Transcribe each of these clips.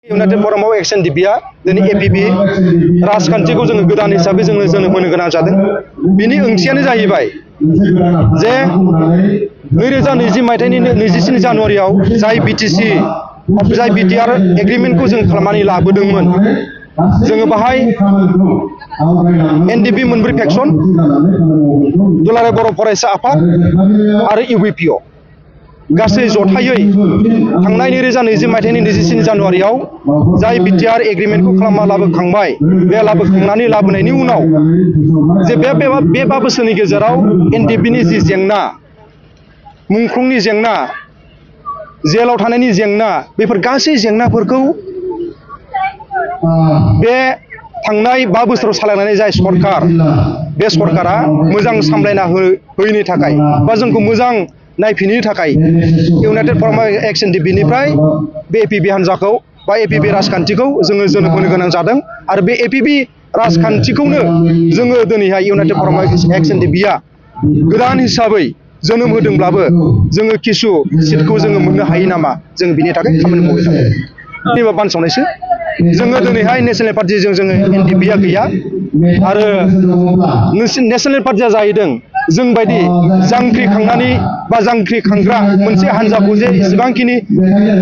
United फराम of action डिबिया दिनै APB राजखान्थिखौ जोङो गोदान हिसाबै जोङो जोनोम होनो गोनां जादों। बिनि ओंथियानो जाहैबाय जे 2020 मायथाइनि 24 जानुवारियाव जाय बिटिआर एग्रिमेन्टखौ जों खालामनानै लाबोदोंमोन, जोङो बाहाय एनडिपि मोनब्रै फेक्सन, दुलाराय बर' फरायसा आफाद आरो इउबिपिअ गासै जथायै थांनाय 2020 मायथाइनि 24 जानुवारियाव जाय बिटिआर एग्रिमेन्टखौ खालामना लाबोखांबाय, बे लाबोनायनि उनाव जे बे 5 बोसोरनि गेजेराव एनडिपिनि जि जेंना, मुंख्लंनि जेंना, जेलाव थानायनि जेंना, बेफोर गासै जेंनाफोरखौ बे थांनाय 5 बोसोराव सालायनानै जाय सरकार, बे सरकारा मोजां सामलायना होयैनि थाखाय बा जोंखौ मोजां नायफिनैनि थाखाय इउनाइटेड फराम अफ एक्शन डिबिनिफ्राय बे एपीबी हान्जाखौ बा एपीबी राजखान्थिखौ जोङो जोनोम होनो गोनां जादों। आरो बे एपीबी राजखान्थिखौनो जोङो दिनैहाय इउनाइटेड फराम अफ एक्शन डिबिया गोदान हिसाबै जोनोम होदोंब्लाबो जोङो किसु सिटखौ जोङो मोननो हायो नामा, जों बिनि थाखाय खामानि मावबाय थादों। बानसावनायसो जोङो दिनैहाय नेशनेल पार्टिजों जोङो एनडिपिआ गैया, आरो नेशनेल पार्टिया जाहैदों जों बायदि जांख्रिखांनानै बा जांख्रिखांग्रा मोनसे हान्जाखौ जे इसेबांखिनि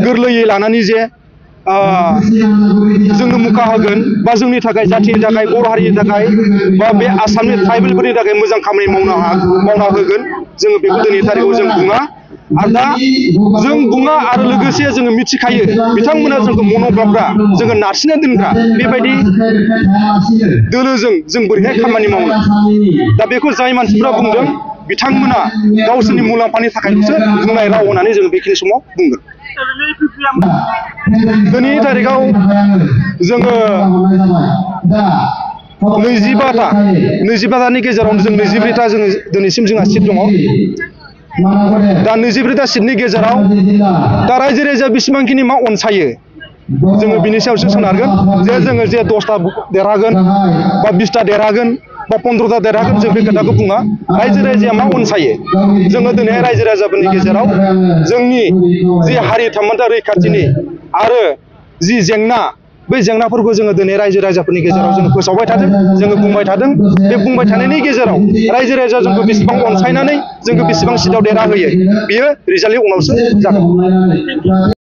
गोरलैयै लानानै जे जोंनो मुखा होगोन बा जोंनि थाखाय, जाथिनि थाखाय, बर' हारिनि थाखाय बा बे आसामनि ट्राइबेलफोरनि थाखाय मोजां खामानि मावना होगोन, जोङो बेखौ दिनैनि थारिखआव जों बुङा। आरो दा जों बुङा, आरो लोगोसे जोङो मिथिखायो बिथांमोना जोंखौ मन'ग्राफग्रा, जोङो नारसिनना दोनग्रा बेबायदि दोलोजों जों बोरैहाय खामानि मावनो। दा बेखौ जाय मानसिफ्रा बुंदों, बिथांमोना गावसोरनि मुलाम्फानि थाखायसो बुंनाय राव होननानै जोङो बेखिनि समाव बुंगोन। दिनैनि थारिखआव जोङो 25टानि गेजेरावनो जों 24टा जोङो दिनैसिम जोंहा सिट दङ। दा 24टा सिटनि गेजेराव दा रायजो राजा बेसेबांखिनि मा अनसायो, जोङो बिनि सायावसो सोनारगोन जे जोङो जे 10टा देरहागोन बा 20टा देरहागोन बा 15टा देरहागोन, जों बे खोथाखौ बुङा। रायजो राजाया मा अनसायो, जोङो दिनै रायजो राजाफोरनि गेजेराव जोंनि जि हारि थामोन्था रैखाथिनि आरो जि जेंना, बै जेंनाफोरखौ जोङो दिनै रायजो राजाफोरनि गेजेराव जोङो फोसावबाय थादों, जोङो बुंबाय थादों। बे बुंबाय थानायनि गेजेराव रायजो राजा जोंखौ बेसेबां अनसायनानै जोंखौ बेसेबां सिटआव देरहाहोयो, बियो रिजाल्टनि उनावसो जागोन।